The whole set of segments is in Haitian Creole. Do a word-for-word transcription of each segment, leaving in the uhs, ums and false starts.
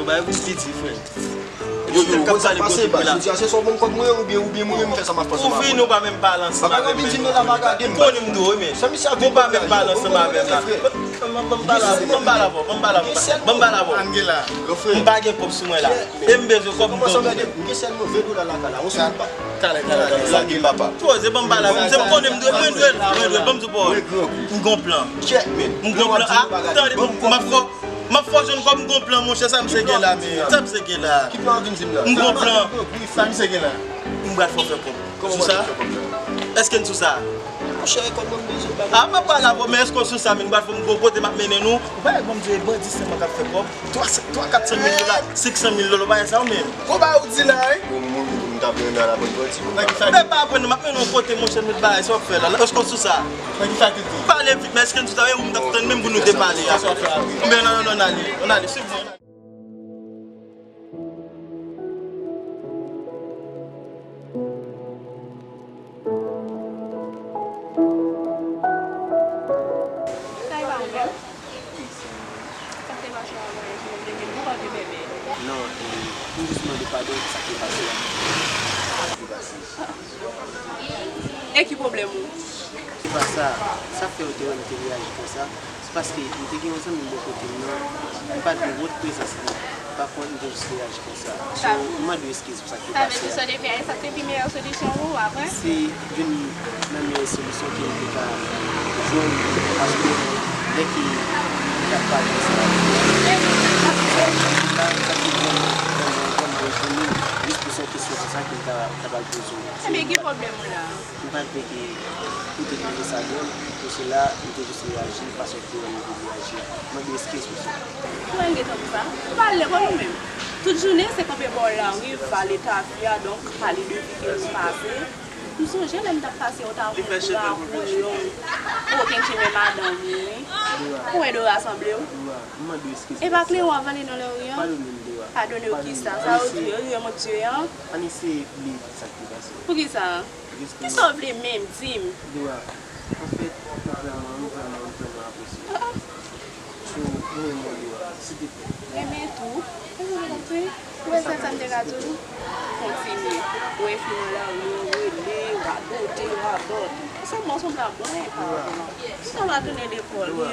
Bay wi, li di, frè. Yo, yo, yo, sa pase, ba, jodi a se swa w ban m kòb mwen, oubyen, oubyen mwen menm m fè sa m ap fè ansanm avè w. Ou vin, ou pa menm pale ansanm avè m. Ou konnen m dwe, men. Ou pa menm pale ansanm avè m la. Ban m pale avè w, ban m pale avè w, ban m pale avè w. M pa gen kòb sou mwen la. E m bezwen kòb, m ban w. M gen sèl move dola lakay la. Talè, talè, talè, sa gen papa. Poze, ban m pale avè w. Se m konnen m dwe, mwen dwe, mwen dwe, ban m di w pawòl. M gon plan. M gon plan. A, tande, m ap fè, m ap fè w jwenn kòb, m gon plan, monchè, sa misye gen la, men. Sa misye gen la. Ki plan w vin di m la? M gon plan. Sa misye gen la. M pral fè w fè kòb. Sou sa? Èske n sou sa? Monchè, kòb mwen m bezwen bagay. A, m ap pale avè w, men èske w sou sa, men m pral fè w, m gon kote m ap mennen nou. Ou pa wè, bon, m di w, e bandi sèlman k ap fè kòb. Twa, twa kat san mil dola, senk san mil dola, w pa wè sa w menm. Kou ba ou di la, wi. Bon, moun, moun, moun, m t ap renmen al aprann bandi, moun. Nan ki fakilte? Men pa aprann, m ap mennen w yon kote, monchè, m met bagay, sa w ap fè la. Èske w sou sa? Nan ki fakilte? Pale vit, men èske n sou sa? E ou m t ap tann menm pou nou te pale a. Sa w ap fè a, wi. Ebyen, ann ale, ann ale, swiv mwen. Sa e pa ou menm? Sa k te pase a, mwen, sou mwen te gen nou pa te bebe. Non, e, m jis mande padon pou sa k te pase a. Sa k te pase? E ki pwoblèm ou? Se pa sa, sa k fè ou te wè m te reyaji konsa. Se paske m te gen yon zanmi m bò kote m nan, m pa t gen wòt prezans li, pa kont m te jis reyaji konsa. So, m mande w eskiz pou sa k te pase a. Sa vle di, sa w te fè a, e sa k te pi meyè solisyon pou ou apre? Se youn nan meyè solisyon ke m te ka jwenn, paske lè ke m t ap pale ansanm avèk ou, sa te vrèman, vrèman, vrèman etone m, jis pou se yon kesyon konsa ke m ta, ta pral poze w. Ebyen, ki pwoblèm ou la? M pa t vle ke ou te twouve sa dwòl, pou sela, m te jis reyaji fason ke ou te reyaji a. M mande w eskiz pou sa. Ou wè m gentan konsa? M pa lè pa ou menm. Tout jounen, se kanpe bò lari, pale ta vi a, donk pale de vi ke nou pase. M sonje lè m t ap pase, ou ta voye drapo long. Ou okenn chemen madanm ou, wi. Ou wè Dora sanble w? Dora, m mande w eskiz. E pa kleren w ap vale nan lari an? Padone m, Dora. Padone w kisa? Sa yo di, yo rire mwen tye an. Ann eseye bliye tout sa k te pase. Poukisa? Kisa w vle menm, di m? Dora, anfèt, m vrèman, m vrèman, m vrèman apresye w. Ah, ah. So, mwen renmen w, Dora, silteplè. Renmen tou? Ou wè sèl sa m te ka di w? Kontinye. Wè fi nan lari, rele, radote, radòt. Sèlman w sanble ap bwè, pa rapò nan. Ou sanble ap tounen lekòl, wi.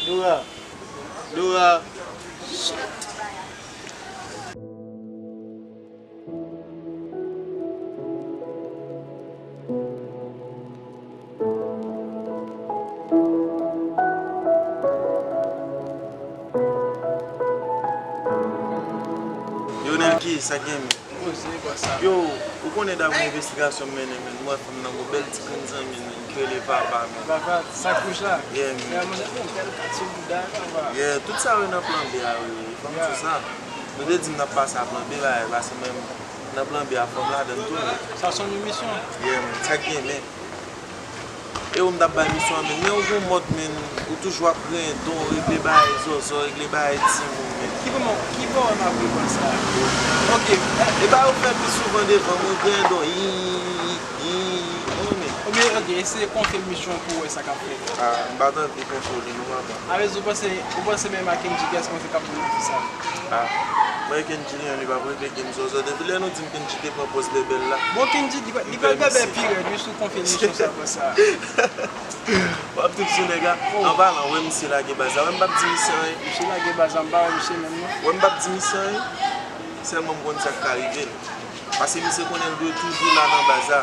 Dora. Dora. Shit. Yo, Nelky, sa k gen, men? Poze, bòs sa. Yo, ou konnen daprè envestigasyon m mennen, men, m wè fanm nan gon bèl ti grenn zanmi l, men, ki rele Vava, men. Vava, sak wouj la? Yeah, men. Yeah, mwen, gon bèl kat sou bouda, Vava. Yeah, tout sa yo nan plan B a, wi, wi, fò m di sa. Nou te di m n ap pase a plan B, bagay, paske menm nan plan B a, fanm ladann tou, men. Sa se yon emisyon? Yeah, men, sa k gen, men. E ou m t ap bay misyon an, men, men ou gon mòd, men, ou toujou ap grendon, regle bagay zòzò, regle bagay timoun, men. Ki moman, ki moman m ap reponn sa? Ok, e, e pa ou fè pi souvan devan mwen, grendon, yi, yi, yi, yi, ou men. Oubyen, ok, eseye konfye m misyon pou w wè sa k ap fèt. Ah, m pa t anvi konfye w li non, papa. Alèz, ou panse, ou panse menm a Kendji, kiyès ou panse k ap vin nan fi sa? Ah, mwen Kendji, li menm, li p ap regle gen m zòzò. Depi lè nou di m Kendji te pran pòz bèbèl la. Bon, Kendji, li, li pral bèbè pi rèd, wi, si w konfye l misyon sa konsa. W ap trip sou nèg la. Oh. An palan, wè misye lage baz la. Wè m p ap di misye anyen. Misye lage baz la, m pa wè misye menm, non. Wè m p ap di misye anyen. Sèlman m konn sa k ka rive l. Paske misye konnen l dwe toujou la nan baz la.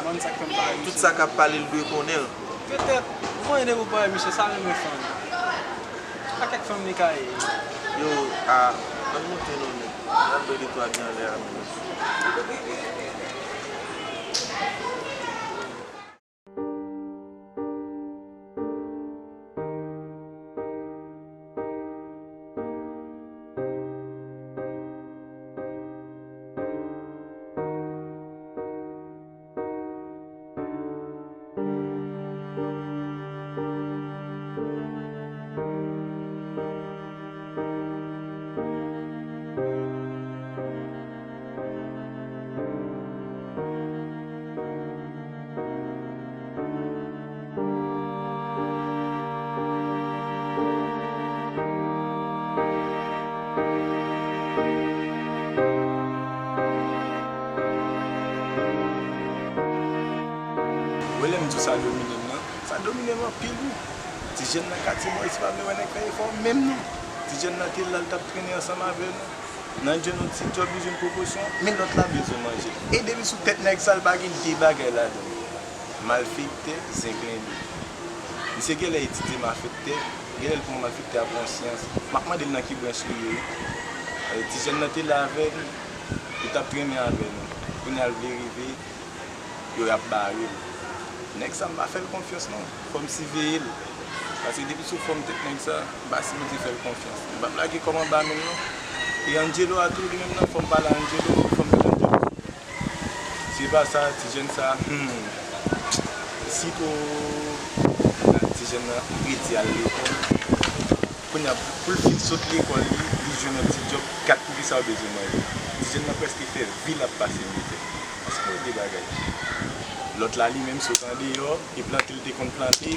Tout sa k ap pale, l dwe konnen l. Petèt, bon, depi w pa wè misye, sa renmen fanm. Pa kèk fanm li ka ye. Yo, a, ann monte non, men. N ap bay de twa byen anlè a, men. Sa domine m nan, sa domine m anpil wi. Ti jèn nan katye Bòy, si pa vle wè nèg fè efò menm non. Ti jèn nan te la, l t ap trennen ansanm avè nou. Nan jwenn yon ti djòb, li jwenn pwomosyon, men lòt la bezwen manje. E depi sou tèt nèg sa, l pa gen de bagay ladan l. Malfektè, zen klenbe. Misye genlè etidye malfektè, genlè l pran malfektè a pran syans. M ap mande l nan ki branch li ye wi. E, ti jèn nan te la avè n, li t ap trennen avè nou. Kounye a l vle rive, yo y ap bare l. Nèg sa m pa fè l konfyans non, fò m siveye l. Paske depi sou fòm tèt nèg sa, m pa sipoze fè l konfyans. M p ap lage kò m anba men l non. E Angelo a tou li menm nan, fò m pale a Angelo, fò m met Angelo. Se pa sa, ti jèn sa, hmm, sitwo ti jèn nan redi al lekòl. Kounye a, pou l fin sot lekòl, li, li jwenn yon ti djòb, gad pou kisa w bezwen manje. Ti jèn nan prèske fè vi l ap pase mizè. Èske w wè de bagay? Lòt la, li menm, sot andeyò, e plante l te konn plante,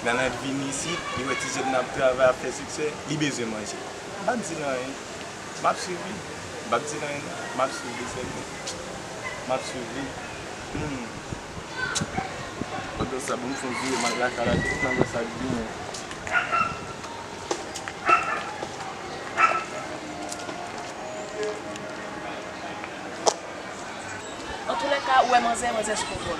nan l vin isit, li wè ti jèn nan ap travay, ap fè siksè, li bezwen manje. M p ap di l anyen. M ap swiv li. M p ap di l anyen non. M ap swiv li sèlman. M ap swiv li. Hmm. Pandan sa, bon, m fè yon vire, m al lakay la, tout nan sa k byen. Antoulèka, ou wè manzè, manzè sou kontwòl.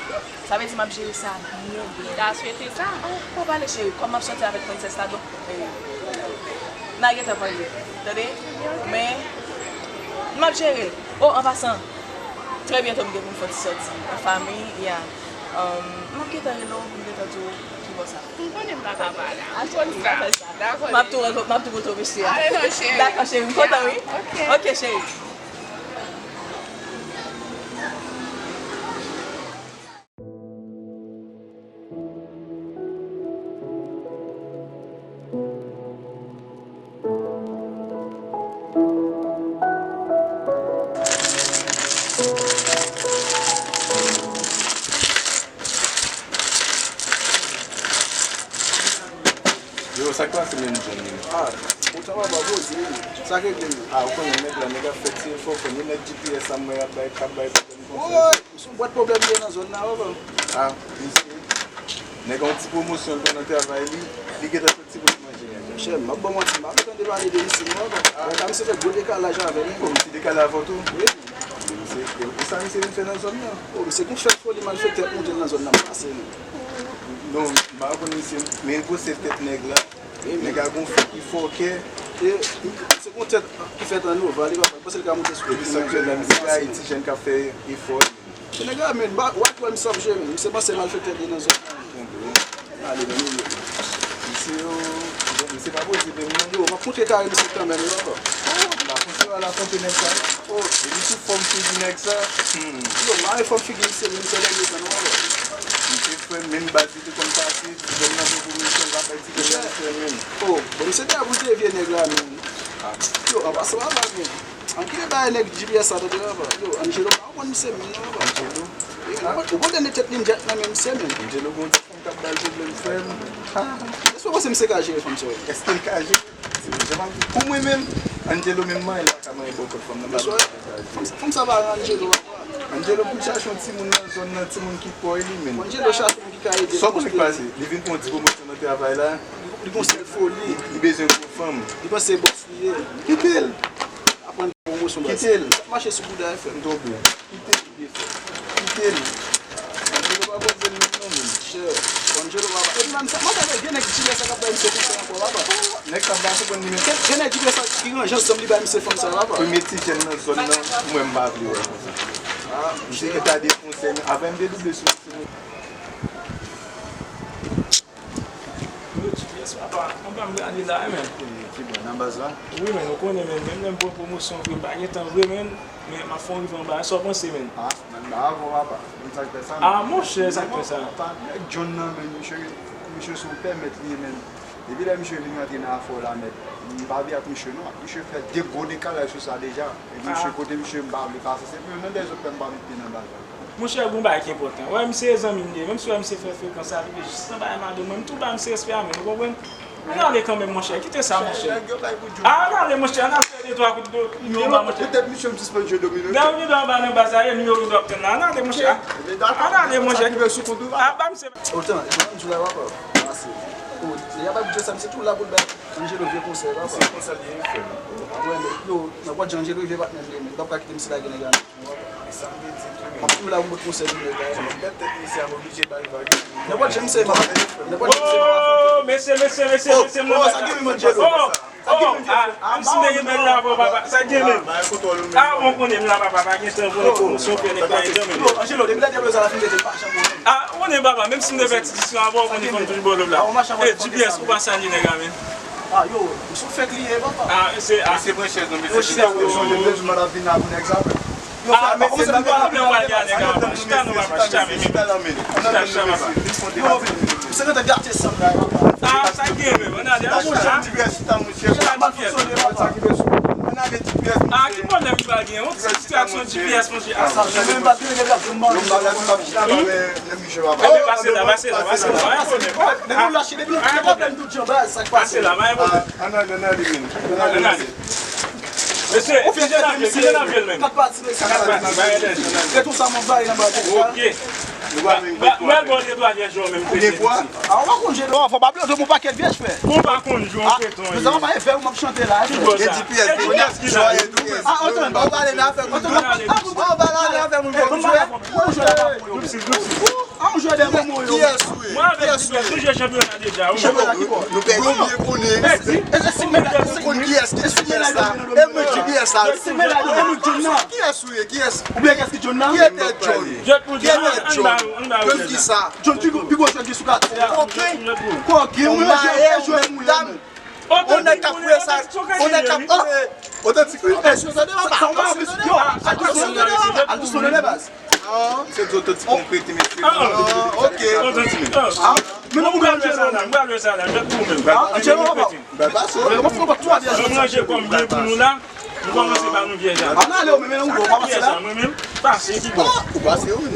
Sa vle di m ap jere sa byen, byen. M ta swete sa. Ah, pa pale, cheri. Kòm m ap sòti avèk prensès la, donk, eh, n a gentan pale. Tande? Men, m ap jere l. Oh, an pasan, trè byento m gen pou m fè ti sòti an fanmi, ya. Um, m ap gentan rele w pou m gentan di w ki bò sa. M konnen m pa ka pale. Ah, cheri, pa fè sa. M ap tou, m ap tou retwouve cheri. Ale non, cheri. Dakò, cheri, m kontan, wi. Ok. Ok, cheri. Yo, sa k pase menm John menm? Ah, ou ta va pa poze wi. Sa k regle menm? Ah, ou konnen nèg la, nèg ap fè ti efò, konnen nèg G P S a mwen ap bay, k ap bay pwoblèm konsa. Woy, se yon bwat pwoblèm li ye nan zòn nan, papa. Ah, misye, nèg an ti pwomosyon l pran nan travay li, li gentan soti pou l manje nèg la. Monchè, m ap ba w manti, m pa vle tande pale de misye non, papa. Ah. Nèg la, misye fè gwo dekalaj avè m. Oh, misye dekale avè w tou? Wi. Misye, e, e sa misye vin fè nan zòn nan? Oh, misye gen fè foli malfektè k monte l nan zòn nan, m pase wi. Non, m pa konn misye, men gwosè tèt nèg la. Nèg la gon fi ki fòkè. E, se gon tèt ki fèt an ova, li pa, panse li ka monte sou. Epi sa k fè la, misye rayi ti jèn k ap fè efò. Se nèg la, men, ba, w a kwè misye ap jwe, men. Misye panse malfektè li nan zòn. Ale, men, li. Misye, yo, misye pa poze menm, non. Yo, m ap montre kare misye kanmenm, yo, ankò. M pa konn si w al afwonte nèg sa, non. Oh. Epi sou fòm figi nèg sa, hmm. Yo, mare fòm figi misye, men misye lè yo tann, non, ankò. Misye fè menm baz li te konn pase, ti jèn nan gen pwomosyon, l pa bay ti jèn nan misye menm. Oh, bon, misye deja bouje vye nèg la, men. Ah. Yo, an pasan, papa, men. An kite bay nèg G P S sa, tande, papa. Yo, Angelo, pa konn misye menm, non, papa. Angelo? Wi, men, ou konn tande tèt li, m jèt nan men misye, men. Angelo, gon ti fanm k ap ba l pwoblèm, frè m. Ah. Èske w panse misye ka jere fanm sa yo? Èske l ka jere? Pou mwen menm, Angelo menm manyen l pa ka manyen bòkòt fanm nan, m pa panse l ka jere. Fanm sa pa Angelo, papa. Angelo pou l chache yon timoun nan zòn nan, timoun ki pòy li menm. Angelo chache yon moun ki ka ede l konstwi. Sa w konnen k pase? Li vin pran yon ti pwomosyon nan travay la. Li gon sèl foli. Li bezwen gwo fanm. Li panse bòs li ye. Kite l. Aprann pwomosyon baz. Kite l. Mache sou bouda, frè m. M tonbe. Kite l. Kite l. Angelo pa poze l menm non, menm. Chè. Angelo pa, epi menm sa, mwen ta gen nèg G P S sa k ap bay misye fanm sa ankò, papa. Nèg sa m pa konprann li menm. Gen, gen nèg G P S sa ki ranje ansanm li bay misye fanm sa, papa. Premye ti jèn nan zòn nan, mwen m pa vle wè konsa. Ah, misye gen ta defonse, men avè m te double sou misye. Yo, G P S papa, anba m gade la, men. Ki bò, nan baz la? Wi, men, ou konnen, men, menm lè m pran pwomosyon vre, m pa gen tan vre, men, men m ap fè yon rive anba. Sa w panse, men? Ah, men, bravo, papa. Ou konn sa k fè sa, men. Ah, monchè, sa k fè sa? Papa, nèg John nan, men, misye, misye se yon pèmèt li ye, men. Depi lè misye vin rantre nan afè w la, mèt, m pa vle ak misye, non. Misye fè de gwo dekalaj sou sa deja. Epi misye, kote misye m pa vle pase, se pou youn nan de zòt pè m pa met pye nan baz la. Monchè, gon bagay ki enpòtan. Ou wè, misye e zanmi m li ye. Menm si w wè misye fè frekans avèk li, jis nan bagay madanm mwen, m tou ba misye respè a, men, ou konprann? Ann ale kanmenm, monchè. Kite sa, monchè. Ann ale, monchè. Ann al fè de twa kout dlo. Yo, ba, monchè. Petèt misye m sispann jwe domino. Nan, yo, ba, nan baz la, e nimewo w ap tann la. Ann ale, monchè. Ann ale, monchè. A, ba, misye. Otan, jan m di w la, papa. Pase. O, deja bay pou Djosam, se tou la pou l bay Angelo vye konsèy, papa. Se konsa l ye, frè m. A, mwen, yo, nan pòt jan Angelo vye patnè m ye, men l p ap ka kite misye lage nèg la. E sa m te di tou, men. M ap toujou la pou m pote konsèy pou nèg la. Mwen pèt tèt misye a, m oblije bay vag. Nenpòt jan misye, m ap, nenpòt jan misye, m ap afwonte. Oh, mesye, mesye, mesye, mesye, m nan baz la. Oh, sa gen menm, Angelo. Oh, oh, ah, menm si m te gen bèl la, papa, sa gen menm. Ah, bon, konnen m la, papa, pa gen tan pou nou, si w fè nèg la, janm. Yo, Angelo, depi lè Diablo sa la fin, te pa chanm. Ah, ou konnen, papa, menm si m te fè ti disyon avè w, ou konnen fò m toujou ba w love la. Eh, G P S, ou pa salye nèg la, men. Ah, yo, sou fèk li ye, papa. Ah, se, ah, se pran chèz, non, mesye. Yo, chita, yo, yo, yo, yo, yo, yo, yo, yo, yo, Yo, ah, frè, men se nan pwoblèm pral gen nèg la, papa. Chita non, papa, chita, men, men. Chita, chita, papa. Yo, se nan te gate sanm la, papa. Ah, sa gen, men, ann ale, ah, chita. Chita, chita, chita, chita. Ah, ki pwoblèm ki pral gen? Yon ti distraksyon G P S, monchè. Ah, sa, men, men, pa gen nèg la, men, men, men, pase la, pase la, pase la. Depi nou lache, depi nou, depi nou tout jan baz, sa k pase? Pase la, pa gen pwoblèm. Ann ale, ann ale, men. Ann ale. Mesye, ou fè jete misye. Kat pati, mesye. Kat pati, ba elèj. Fè tou sa mwen bay nan bagay sa. Ok. Ba, ba, mwen bon de twa vyèj yo menm. Ou gen pwa? Ah, ou pa konn jete. Bon, fò pa bliye, ou te bon pakèt vyèj, frè. Ou pa konn jwe, ou fè ton. Mezanmi, pa fè ou m ap chante la. Ki bò sa? Gen G P S, gen G P S. Ah, otan. Ou pale nan afè moun. Otan. Ou pale nan afè moun. Ou jwe. Ou jwe la pa pou yo. Doubsi, doubsi. An jwè de momo yo. Kiyès ou ye? Mwen avèk G P S, nou jwe chanpyona deja, wi. Chanpyona ki bò? Nou pèdi. Ou byen konnen. Pèdi? E se si medal, ou konn kiyès ki G P S la? E mwen G P S la. Si medal, e mwen John nan. Kiyès ou ye? Kiyès? Oubyen kiyès ki John nan? Kiyès ki John? Kiyès ki John? John ki sa? John pi, pi gwo jwè ki sou katye a. Koken. Koken, ou menm jwè, jwè mwen. On nèg k ap fouye sa, on nèg k ap, oh, otantik, wi. Al dousman, al dousman, baz. Ah, se di otantik mwen prete, mesye. Ah, ok. Otantik. Ah, men non, mwen pral jwe sa la, mwen pral jwe sa la, jwèt pou ou menm. Ah, Angelo, papa. Mwen manje kòm byen pou nou la. Nou kòmanse ba nou vyèj la. Ann ale, men non, ou pase la. Mwen menm, pase ki bò. Ou pase, wi.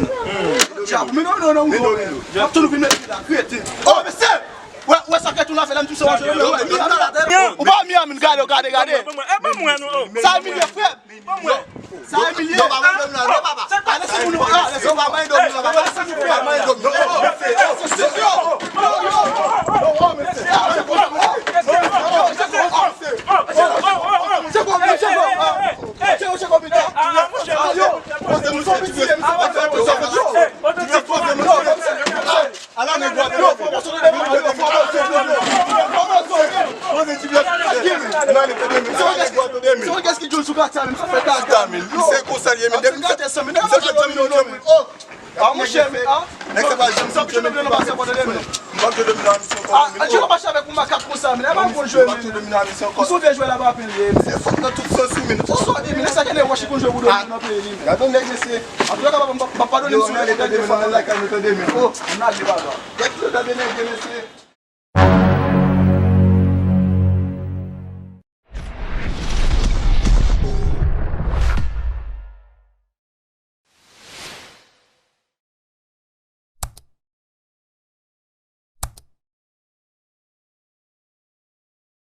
Djab, men non, non, non, ou pase. M ap tou nou vin met la, rete. Oh, mesye! Wè, wè sa fè tou la fè la, m di se yon jwè. Ou pa Miami, gade, gade, gade. Sa imilye, frè. Sa imilye. Non, pa mwen, non, non, papa. Pa lese moun, ah, lese moun. Non, pa mwen, non, non, papa. Pa mwen, non, non. Ala nèg dwat yo, fò mwen sot de men, fò mwen sot de men. Fò mwen sot de men. Ala nèg dwat yo de men. Se kès ki djol sou katye a menm, sa fè gaga. Chita, men. Misye konsa l ye, men. Depi misye, misye fè domino, domino. Ah, monchè, men, ah. Nèg sa pa janm sot de men. M p ap jwe domino a misye ankò. Ah, Angelo mache avèk yon makak konsa, men. E pa yon bon jwè, men. M p ap jwe domino a misye ankò. Misye vle jwè la pa pil, men. Se fòt nan tout sans, wi, men. Ou sòti, men. Nèg sa gen de wòch ki konn jwe pou domino nan peyi, men. Gade yon nèg, mesye. Antouka, papa, m p ap padone misye. Yo, ann ale tande, ann ale lakay nou tande, men. Oh, ann ale, papa. Gade, tande nèg, mesye.